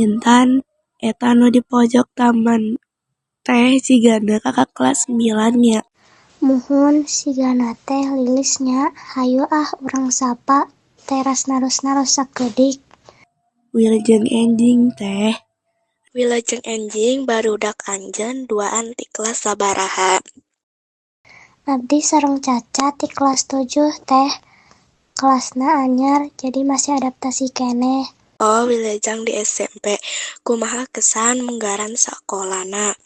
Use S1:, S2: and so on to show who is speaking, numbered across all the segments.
S1: Intan, eta nu di pojok taman teh jigana kakak kelas 9 nya?
S2: Muhun, sigana teh Lilis nya, hayu ah urang sapa teras naros-naros sakedik.
S1: Wilujeng enjing, Teh.
S3: Wilujeng enjing barudak anjeun duaan ti kelas sabaraha?
S2: Abdi sareng Caca ti kelas 7, Teh. Kelasna anyar jadi masih adaptasi keneh.
S3: Oh, wilujeng di SMP. Kumaha kesan munggaran sakolana?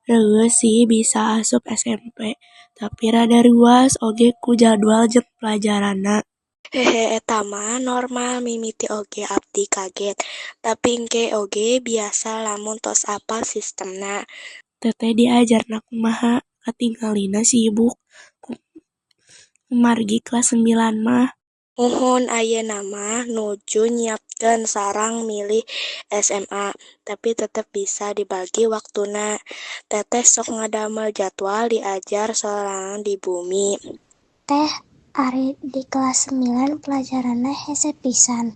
S1: Reueus sih bisa asup SMP, tapi rada ruas oge ku jadwal jeung pelajaranna.
S3: Hehe, eta mah normal, mimiti oge abdi kaget, tapi engke oge biasa lamun tos apal sistemna.
S1: Teteh diajarna kumaha? Katingalina sibuk kumargi kelas 9 mah.
S3: Muhun, ayeuna mah nuju nyiapkeun sareng milih SMA, tapi tetep bisa dibagi waktuna. Teteh sok ngadamel jadwal diajar sorangan di bumi.
S2: Teh, ari di kelas 9 pelajaranna hese pisan?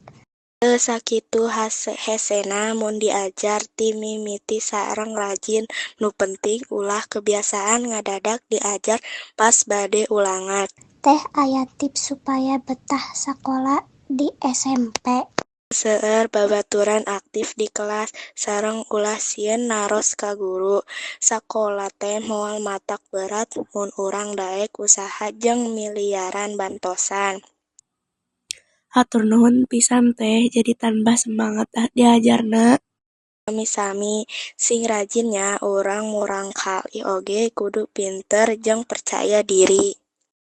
S3: Teu sakitu hesena mun diajar ti mimiti sareng rajin, nu penting ulah kebiasaan ngadadak diajar pas bade ulangan.
S2: Teh, aya tips supaya betah sakola di SMP?
S3: Seueur babaturan aktif di kelas, sareng ulah sieun naros ka guru. Sakola teh moal matak berat mun urang daek usaha jeung miliaran bantosan.
S1: Hatur nuhun pisan, Teh, jadi tambah semangat diajarna.
S3: Sami-sami, sing rajin nya, urang murangkalih oge kudu pinter jeung percaya diri.